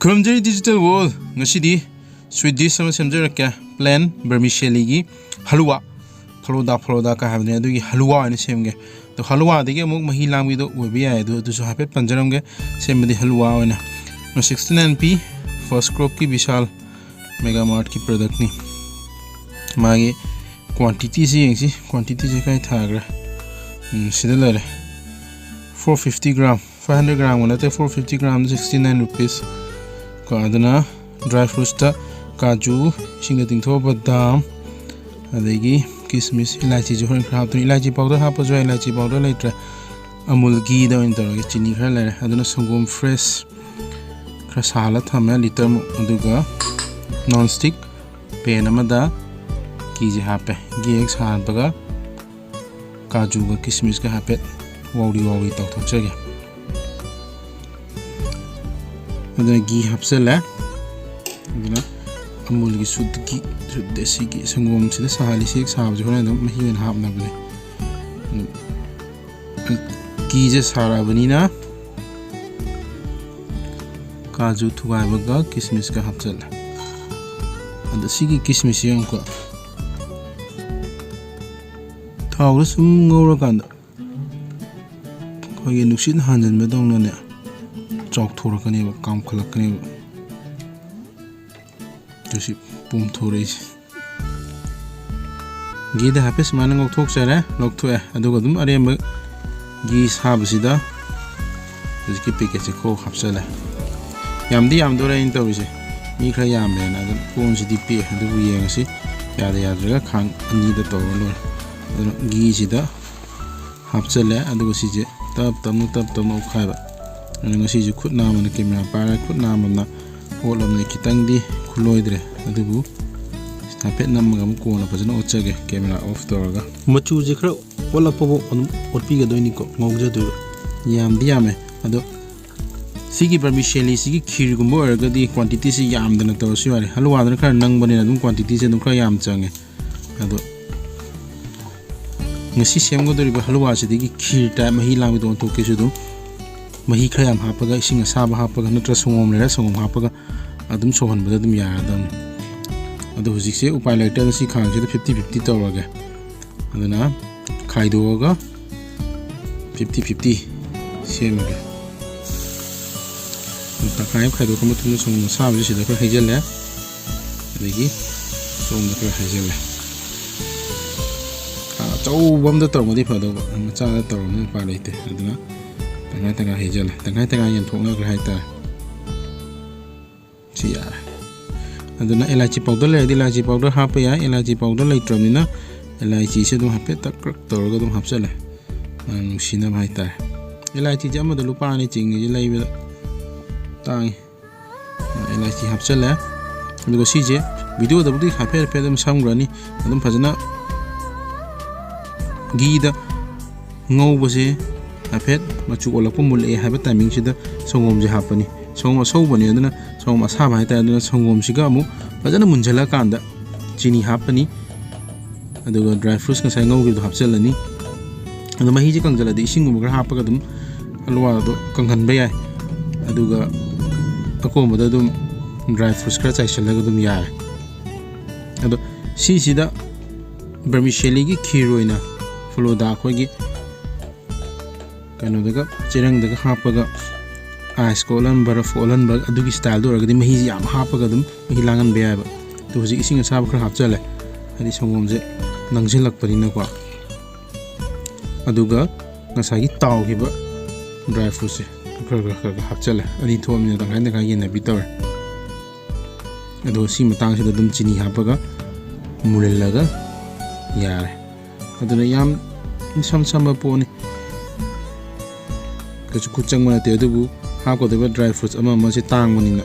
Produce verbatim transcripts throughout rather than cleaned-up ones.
ꯈꯨꯔꯨꯝꯖꯔꯤ digital world꯫ ꯉꯁꯤꯗꯤ sweet dish ꯑꯃ ꯁꯦꯝꯖꯔꯛꯀꯦ꯫ Plain vermicelliꯒꯤ ꯍꯂꯨꯋꯥ, ꯐꯂꯣꯗꯥ ꯐꯂꯣꯗꯥ ꯀꯥ ꯍꯥꯏꯕꯅꯦ, ꯑꯗꯨꯒꯤ ꯍꯂꯨꯋꯥ ꯑꯣꯏꯅ ꯁꯦꯝꯒꯦ꯫ ꯑꯗꯣ ꯍꯂꯨꯋꯥꯗꯒꯤ ꯑꯃꯨꯛ ꯃꯍꯤ ꯂꯥꯡꯕꯤꯗꯣ ꯑꯣꯏꯕ ꯌꯥꯏ, ꯑꯗꯨ ꯑꯗꯨꯁꯨ ꯍꯥꯏꯐꯦꯠ ꯄꯟꯖꯔꯝꯒꯦ꯫ ꯁꯦꯝꯕꯗꯤ ꯍꯂꯨꯋꯥ ꯑꯣꯏꯅ꯫ Sixty nine P, First Cropꯀꯤ, ꯕꯤꯁꯥꯜ Mega Martꯀꯤ productꯅꯤ꯫ ꯃꯥꯒꯤ quantityꯁꯤ ꯌꯦꯡꯁꯤ꯫ Quantityꯁꯤ ꯀꯥꯏ ꯊꯥꯈ꯭ꯔꯦ? ꯎꯝ, ꯁꯤꯗ ꯂꯩꯔꯦ꯫ Four fifty gram, five hundred gramꯒ ꯅꯠꯇꯦ, four fifty gram, sixty nine rupees꯫ ꯀꯣ, ꯑꯗꯨꯅ dry fruitsꯇ ꯀꯥꯖꯨ, ꯏꯁꯤꯡꯗ ꯇꯤꯡꯊꯣꯛꯑ ꯕꯗꯥꯝ, ꯑꯗꯒꯤ ꯀꯤꯁꯃꯤꯁ, ꯏꯂꯥꯏꯆꯤꯁꯨ ꯍꯣꯔꯦꯟ ꯈꯔ ꯍꯥꯞꯇꯣꯏꯅꯤ꯫ ꯏꯂꯥꯏꯆꯤ powder ꯍꯥꯞꯄꯁꯨ ꯌꯥꯏ, ꯏꯂꯥꯏꯆꯤ powder ꯂꯩꯇ꯭ꯔꯦ꯫ ꯑꯃꯨꯜ ꯘꯤꯗ ꯑꯣꯏꯅ ꯇꯧꯔꯒꯦ, ꯆꯤꯅꯤ ꯈꯔ ꯂꯩꯔꯦ꯫ ꯑꯗꯨꯅ ꯁꯪꯒꯣꯝ fresh ꯈꯔ ꯁꯥꯍꯜꯂ ꯊꯝꯃꯦ, litre ꯃꯨꯛ꯫ ꯑꯗꯨꯒ non stick pan ꯑꯃꯗ ꯘꯤꯁꯦ ꯍꯥꯞꯄꯦ꯫ ꯘꯤ ꯍꯦꯛ ꯁꯥꯍꯟꯕꯒ ꯀꯥꯖꯨꯒ ꯀꯤꯁꯃꯤꯁꯀ ꯍꯥꯏꯐꯦꯠ ꯋꯥꯎꯔꯤ ꯋꯥꯎꯔꯤ ꯇꯧꯊꯣꯛꯆꯒꯦ꯫ ꯑꯗꯨꯅ ꯘꯤ ꯍꯥꯞꯆꯜꯂꯦ꯫ ꯑꯗꯨꯅ ꯑꯃꯨꯜꯒꯤ ꯁꯨꯠꯀꯤ, ꯁꯨꯠ ꯗꯦꯁꯤꯒꯤ ꯁꯪꯒꯣꯝꯁꯤꯗ ꯁꯥꯍꯜꯂꯤ꯫ ꯁꯤ ꯍꯦꯛ ꯁꯥꯕꯁꯦ ꯍꯣꯔꯦꯟ ꯑꯗꯨꯝ ꯃꯍꯤ ꯑꯣꯏꯅ ꯍꯥꯞꯅꯕꯅꯦ꯫ ꯑꯗꯨꯝ ꯘꯤꯁꯦ ꯁꯥꯔꯛꯑꯕꯅꯤꯅ ꯀꯥꯖꯨ ꯊꯨꯒꯥꯏꯕꯒ ꯀꯤꯁꯃꯤꯁꯀ ꯍꯥꯞꯆꯜꯂꯦ꯫ ꯑꯗ ꯁꯤꯒꯤ ꯀꯤꯁꯃꯤꯁꯁꯤ ꯌꯦꯡꯉꯨꯀꯣ, ꯊꯥꯎꯗ ꯁꯨꯝ ꯉꯧꯔꯀꯥꯟꯗ ꯑꯩꯈꯣꯏꯒꯤ ꯅꯨꯡꯁꯤꯠꯅ ꯍꯥꯟꯖꯟꯕꯗꯧꯅꯅꯦ, ꯆꯥꯎꯊꯣꯔꯛꯀꯅꯦꯕ, ꯀꯥꯝꯈꯠꯂꯛꯀꯅꯦꯕ꯫ ꯑꯗꯨ ꯁꯤ ꯄꯣꯝꯊꯣꯔꯛꯏꯁꯦ꯫ ꯘꯤꯗ ꯍꯥꯏꯐꯦꯠ ꯁꯨꯃꯥꯏꯅ ꯉꯧꯊꯣꯛꯆꯔꯦ, ꯂꯧꯊꯣꯛꯑꯦ꯫ ꯑꯗꯨꯒ ꯑꯗꯨꯝ ꯑꯔꯦꯝꯕ ꯘꯤ ꯁꯥꯕꯁꯤꯗ ꯍꯧꯖꯤꯛꯀꯤ packetꯁꯦ ꯈꯣꯛ ꯍꯥꯞꯆꯜꯂꯦ꯫ ꯌꯥꯝꯗꯤ ꯌꯥꯝꯗꯣꯔꯦ ꯑꯩꯅ ꯇꯧꯔꯤꯁꯦ, ꯃꯤ ꯈꯔ ꯌꯥꯝꯃꯦꯅ꯫ ꯑꯗꯨꯝ ꯀꯣꯟꯁꯤꯗꯤ ꯄꯤꯛꯑꯦ, ꯑꯗꯨꯕꯨ ꯌꯦꯡꯉꯁꯤ, ꯌꯥꯗ ꯌꯥꯗ꯭ꯔꯒ ꯈꯥꯡ ꯑꯅꯤꯗ ꯇꯧꯔ ꯂꯣꯏꯔꯦ꯫ ꯑꯗꯨꯅ ꯘꯤꯁꯤꯗ ꯍꯥꯞꯆꯜꯂꯦ꯫ ꯑꯗꯨꯒ ꯁꯤꯁꯦ ꯇꯞ ꯇꯞꯅ, ꯇꯞ ꯇꯞꯅ ꯑꯣꯠꯈꯥꯏꯕ꯫ ꯑꯗꯨꯅ ꯉꯁꯤꯁꯦ ꯈꯨꯠ ꯅꯥꯝꯃꯅ camera ꯄꯥꯏꯔꯦ, ꯈꯨꯠ ꯅꯥꯝꯃꯅ ꯑꯣꯠꯂꯕꯅꯤꯅ ꯈꯤꯇꯪꯗꯤ ꯈꯨꯂꯣꯏꯗ꯭ꯔꯦ, ꯑꯗꯨꯕꯨ ꯍꯥꯏꯐꯦꯠ ꯅꯝꯃꯒ ꯑꯃꯨꯛ ꯀꯣꯟꯅ ꯐꯖꯅ ꯑꯣꯠꯆꯒꯦ, camera off ꯇꯧꯔꯒ꯫ ꯃꯆꯨꯁꯦ ꯈꯔ ꯑꯣꯜꯂꯛꯄꯐꯥꯎ ꯑꯗꯨꯝ ꯑꯣꯠꯄꯤꯒꯗꯣꯏꯅꯤꯀꯣ, ꯉꯧꯖꯗꯣꯏꯕ꯫ ꯌꯥꯝꯗꯤ ꯌꯥꯝꯃꯦ, ꯑꯗꯣ ꯁꯤꯒꯤ vermicelliꯁꯤꯒꯤ ꯈꯤꯔꯒꯨꯝꯕ ꯑꯣꯏꯔꯒꯗꯤ quantityꯁꯤ ꯌꯥꯝꯗꯅ ꯇꯧꯔꯁꯨ ꯌꯥꯔꯦ꯫ ꯍꯜꯋꯥꯗꯅ ꯈꯔ ꯅꯪꯕꯅꯤꯅ ꯑꯗꯨꯝ quantityꯁꯦ ꯑꯗꯨꯝ ꯈꯔ ꯌꯥꯝ ꯆꯪꯉꯦ꯫ ꯑꯗꯣ ꯉꯁꯤ ꯁꯦꯝꯒꯗꯧꯔꯤꯕ ꯍꯜꯋꯥꯁꯤꯗꯒꯤ ꯈꯤꯔ type, ꯃꯍꯤ ꯂꯥꯡꯕꯗ ꯑꯣꯟꯊꯣꯛꯀꯦꯁꯨ ꯑꯗꯨꯝ ꯃꯍꯤ ꯈꯔ ꯌꯥꯝ ꯍꯥꯞꯄꯒ, ꯏꯁꯤꯡ ꯑꯁꯥꯕ ꯍꯥꯞꯄꯒ, ꯅꯠꯇ꯭ꯔ ꯁꯪꯒꯣꯝ ꯂꯩꯔ ꯁꯪꯒꯣꯝ ꯍꯥꯞꯄꯒ ꯑꯗꯨꯝ ꯁꯧꯍꯟꯕꯗ ꯑꯗꯨꯝ ꯌꯥꯔꯗꯕꯅꯤ꯫ ꯑꯗꯣ ꯍꯧꯖꯤꯛꯁꯦ ꯎꯄꯥꯏ ꯂꯩꯔꯛꯇ꯭ꯔꯦ, ꯉꯁꯤ ꯈꯥꯡꯁꯤꯗ fifty fifty ꯇꯧꯔꯒꯦ꯫ ꯑꯗꯨꯅ ꯈꯥꯏꯗꯣꯛꯑꯒ fifty fifty ꯁꯦꯝꯃꯒꯦ꯫ ꯇꯪꯈꯥꯏ ꯑꯃ ꯈꯥꯏꯗꯣꯛꯈ꯭ꯔ ꯃꯇꯨꯡꯗ ꯁꯪꯒꯣꯝ ꯑꯁꯥꯕꯁꯤ ꯁꯤꯗ ꯈꯔ ꯍꯩꯖꯤꯜꯂꯦ, ꯑꯗꯒꯤ ꯁꯣꯝꯗ ꯈꯔ ꯍꯩꯖꯤꯜꯂꯦ꯫ ꯑꯆꯧꯕ ꯑꯝꯗ ꯇꯧꯔꯝꯃꯗꯤ ꯐꯗꯧꯕ, ꯃꯆꯥꯗ ꯇꯧꯔꯝꯅꯤꯅ ꯎꯄꯥꯏ ꯂꯩꯇꯦ꯫ ꯑꯗꯨꯅ ꯇꯪꯈꯥꯏ ꯇꯪꯈꯥꯏ ꯍꯩꯖꯤꯜꯂꯦ, ꯇꯪꯈꯥꯏ ꯇꯪꯈꯥꯏ ꯌꯦꯟꯊꯣꯛꯅꯈ꯭ꯔꯦ ꯍꯥꯏꯇꯥꯔꯦ꯫ ꯁꯤ ꯌꯥꯔꯦ꯫ ꯑꯗꯨꯅ ꯏꯂꯥꯏꯆꯤ powder ꯂꯩꯔꯗꯤ ꯏꯂꯥꯏꯆꯤ powder ꯍꯥꯞꯄ ꯌꯥꯏ꯫ ꯏꯂꯥꯏꯆꯤ powder ꯂꯩꯇ꯭ꯔꯕꯅꯤꯅ ꯏꯂꯥꯏꯆꯤꯁꯦ ꯑꯗꯨꯝ ꯍꯥꯏꯐꯦꯠ ꯇꯛ ꯀ꯭ꯔꯛ ꯇꯧꯔꯒ ꯑꯗꯨꯝ ꯍꯥꯞꯆꯜꯂꯦ, ꯃꯅꯝ ꯅꯨꯡꯁꯤꯅꯕ ꯍꯥꯏꯇꯥꯔꯦ꯫ ꯏꯂꯥꯏꯆꯤꯁꯦ ꯑꯃꯗ ꯂꯨꯄꯥ ꯑꯅꯤ ꯆꯤꯡꯉꯤꯁꯦ ꯂꯩꯕꯗ ꯇꯥꯡꯉꯤ꯫ ꯏꯂꯥꯏꯆꯤ ꯍꯥꯞꯆꯜꯂꯦ꯫ ꯑꯗꯨꯒ ꯁꯤꯁꯦ videoꯗꯕꯨꯗꯤ ꯍꯥꯏꯐꯦꯠ ꯍꯥꯏꯐꯦꯠ ꯑꯗꯨꯝ ꯁꯝꯈ꯭ꯔꯅꯤ꯫ ꯑꯗꯨꯝ ꯐꯖꯅ ꯘꯤꯗ ꯉꯧꯕꯁꯦ ꯍꯥꯏꯐꯦꯠ ꯃꯆꯨ ꯑꯣꯜꯂꯛꯄ, ꯃꯨꯜꯂꯛꯑꯦ ꯍꯥꯏꯕ timingꯁꯤꯗ ꯁꯪꯒꯣꯝꯁꯦ ꯍꯥꯞꯄꯅꯤ꯫ ꯁꯪꯒꯣꯝ ꯑꯁꯧꯕꯅꯤ, ꯑꯗꯨꯅ ꯁꯪꯒꯣꯝ ꯑꯁꯥꯕ ꯍꯥꯏꯇꯥꯔꯦ꯫ ꯑꯗꯨꯅ ꯁꯪꯒꯣꯝꯁꯤꯒ ꯑꯃꯨꯛ ꯐꯖꯅ ꯃꯨꯟꯖꯜꯂꯀꯥꯟꯗ ꯆꯤꯅꯤ ꯍꯥꯞꯄꯅꯤ꯫ ꯑꯗꯨꯒ dry fruits ꯉꯁꯥꯏ ꯉꯧꯈꯤꯕꯗꯣ ꯍꯥꯞꯆꯤꯜꯂꯅꯤ꯫ ꯑꯗꯣ ꯃꯍꯤꯁꯦ ꯀꯪꯖꯜꯂꯗꯤ ꯏꯁꯤꯡꯒꯨꯝꯕ ꯈꯔ ꯍꯥꯞꯄꯒ ꯑꯗꯨꯝ ꯍꯜꯋꯥꯗꯣ ꯀꯪꯍꯟꯕ ꯌꯥꯏ꯫ ꯑꯗꯨꯒ ꯑꯀꯣꯟꯕꯗ ꯑꯗꯨꯝ dry fruits ꯈꯔ ꯆꯥꯏꯁꯤꯜꯂꯒ ꯑꯗꯨꯝ ꯌꯥꯔꯦ꯫ ꯑꯗꯣ ꯁꯤꯁꯤꯗ vermicelliꯒꯤ ꯈꯤꯔ ꯑꯣꯏꯅ ꯐꯂꯨꯗꯥ ꯑꯩꯈꯣꯏꯒꯤ ꯀꯩꯅꯣꯗꯒ, ꯆꯦꯔꯪꯗꯒ ꯍꯥꯞꯄꯒ iceꯀ ꯑꯣꯜꯍꯟ, ꯕꯔꯐ ꯑꯣꯜꯍꯟꯕ, ꯑꯗꯨꯒꯤ styleꯗ ꯑꯣꯏꯔꯒꯗꯤ ꯃꯍꯤꯁꯤ ꯌꯥꯝ ꯍꯥꯞꯄꯒ ꯑꯗꯨꯝ ꯃꯍꯤ ꯂꯥꯡꯍꯟꯕ ꯌꯥꯏꯑꯕ꯫ ꯑꯗꯣ ꯍꯧꯖꯤꯛ ꯏꯁꯤꯡ ꯑꯁꯥꯕ ꯈꯔ ꯍꯥꯞꯆꯜꯂꯦ, ꯍꯥꯏꯗꯤ ꯁꯪꯒꯣꯝꯁꯦ ꯅꯪꯁꯤꯜꯂꯛꯄꯅꯤꯅꯀꯣ꯫ ꯑꯗꯨꯒ ꯉꯁꯥꯏꯒꯤ ꯇꯥꯎꯈꯤꯕ dry fruitsꯁꯦ ꯈꯔ ꯈꯔ ꯈꯔ ꯈꯔ ꯍꯥꯞꯆꯜꯂꯦ꯫ ꯑꯅꯤ ꯊꯣꯛꯑꯕꯅꯤꯅ ꯇꯪꯈꯥꯏ ꯇꯪꯈꯥꯏ ꯌꯦꯟꯅꯕꯤ ꯇꯧꯔꯦ꯫ ꯑꯗꯨꯒ ꯁꯤ ꯃꯇꯥꯡꯁꯤꯗ ꯑꯗꯨꯝ ꯆꯤꯅꯤ ꯍꯥꯞꯄꯒ ꯃꯨꯜꯍꯜꯂꯒ ꯌꯥꯔꯦ꯫ ꯑꯗꯨꯅ ꯌꯥꯝ ꯏꯁꯝ ꯁꯝꯕ ꯄꯣꯠꯅꯤ, ꯀꯩꯁꯨ ꯈꯨꯠ ꯆꯪꯕ ꯅꯠꯇꯦ꯫ ꯑꯗꯨꯕꯨ ꯍꯥꯞꯀꯗꯧꯔꯤꯕ dry fruits ꯑꯃ ꯑꯃꯁꯦ ꯇꯥꯡꯕꯅꯤꯅ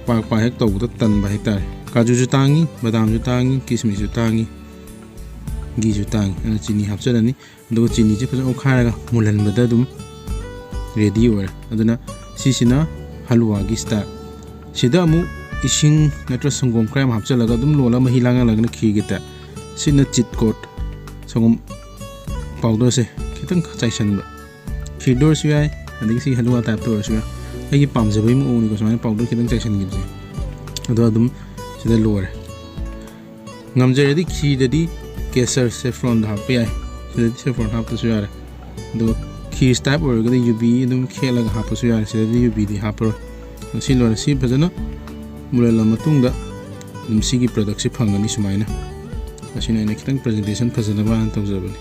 ꯄꯥꯛ ꯄꯥꯛ ꯍꯦꯛ ꯇꯧꯕꯗ ꯇꯟꯕ ꯍꯥꯏꯇꯥꯔꯦ꯫ ꯀꯥꯖꯨꯁꯨ ꯇꯥꯡꯉꯤ, ꯕꯗꯥꯝꯁꯨ ꯇꯥꯡꯉꯤ, ꯀꯤꯁꯃꯤꯁꯁꯨ ꯇꯥꯡꯉꯤ, ꯘꯤꯁꯨ ꯇꯥꯡꯉꯤ꯫ ꯑꯗꯨꯅ ꯆꯤꯅꯤ ꯍꯥꯞꯆꯔꯅꯤ꯫ ꯑꯗꯨꯒ ꯆꯤꯅꯤꯁꯦ ꯐꯖꯅ ꯑꯣꯠꯈꯥꯏꯔꯒ ꯃꯨꯜꯍꯟꯕꯗ ꯑꯗꯨꯝ ready ꯑꯣꯏꯔꯦ꯫ ꯑꯗꯨꯅ ꯁꯤꯁꯤꯅ ꯍꯜꯋꯥꯒꯤ style꯫ ꯁꯤꯗ ꯑꯃꯨꯛ ꯏꯁꯤꯡ ꯅꯠꯇ꯭ꯔ ꯁꯪꯒꯣꯝ ꯈꯔ ꯌꯥꯝ ꯍꯥꯞꯆꯤꯜꯂꯒ ꯑꯗꯨꯝ ꯂꯣꯜꯂꯒ ꯃꯍꯤ ꯂꯥꯡꯍꯜꯂꯒꯅ ꯈꯤꯔꯒꯤ type꯫ ꯁꯤꯅ ꯆꯤꯠꯀꯣꯠ, ꯁꯪꯒꯣꯝ powderꯁꯦ ꯈꯤꯇꯪ ꯆꯥꯏꯁꯤꯟꯕ꯫ ꯈꯤꯔꯗ ꯑꯣꯏꯔꯁꯨ ꯌꯥꯏ, ꯑꯗꯒꯤ ꯁꯤ ꯍꯂꯨꯋꯥ ꯇꯥꯏꯞꯇ ꯑꯣꯏꯔꯁꯨ ꯌꯥꯏ꯫ ꯑꯩꯒꯤ ꯄꯥꯝꯖꯕꯒꯤ ꯃꯑꯣꯡꯅꯤꯀꯣ ꯁꯨꯃꯥꯏꯅ ꯄꯥꯎꯗꯔ ꯈꯤꯇꯪ ꯆꯥꯏꯁꯤꯟꯈꯤꯕꯁꯦ꯫ ꯑꯗꯣ ꯑꯗꯨꯝ ꯁꯤꯗ ꯂꯣꯏꯔꯦ꯫ ꯉꯝꯖꯔꯗꯤ ꯈꯤꯔꯗꯗꯤ ꯀꯦꯁꯔ, ꯁꯦꯐ꯭ꯔꯣꯟꯗꯣ ꯍꯥꯞꯄ ꯌꯥꯏ꯫ ꯁꯤꯗꯗꯤ ꯁꯦꯐ꯭ꯔꯣꯟ ꯍꯥꯞꯇ꯭ꯔꯁꯨ ꯌꯥꯔꯦ꯫ ꯑꯗꯨꯒ ꯈꯤꯔ ꯇꯥꯏꯞ ꯑꯣꯏꯔꯒꯗꯤ ꯌꯨꯕꯤ ꯑꯗꯨꯝ ꯈꯦꯠꯂꯒ ꯍꯥꯞꯄꯁꯨ ꯌꯥꯔꯦ꯫ ꯁꯤꯗꯗꯤ ꯌꯨꯕꯤꯗꯤ ꯍꯥꯞꯄꯔꯣꯏ꯫ ꯁꯤ ꯂꯣꯏꯔꯦ꯫ ꯁꯤ ꯐꯖꯅ ꯃꯨꯜꯍꯜꯂ ꯃꯇꯨꯡꯗ ꯑꯗꯨꯝ ꯁꯤꯒꯤ ꯄ꯭ꯔꯗꯛꯁꯤ ꯐꯪꯒꯅꯤ ꯁꯨꯃꯥꯏꯅ꯫ ꯑꯁꯤꯅ ꯑꯩꯅ ꯈꯤꯇꯪ ꯄ꯭ꯔꯖꯦꯟꯇꯦꯁꯟ ꯐꯖꯅꯕ ꯍꯥꯏꯅ ꯇꯧꯖꯕꯅꯤ꯫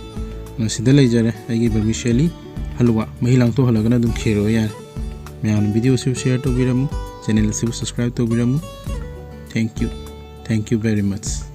ꯑꯗꯨꯅ ꯁꯤꯗ ꯂꯩꯖꯔꯦ ꯑꯩꯒꯤ vermicelli ꯍꯂꯨꯋꯥ꯫ ꯃꯍꯤ ꯂꯥꯡꯊꯣꯛꯍꯜꯂꯒꯅ ꯑꯗꯨꯝ ꯈꯦꯔ ꯑꯣꯏ ꯌꯥꯔꯦ꯫ ꯃꯌꯥꯝꯅ video ꯑꯁꯤꯕꯨ share ꯇꯧꯕꯤꯔꯝꯃꯨ, channel ꯑꯁꯤꯕꯨ subscribe ꯇꯧꯕꯤꯔꯝꯃꯨ꯫ Thank you, thank you very much꯫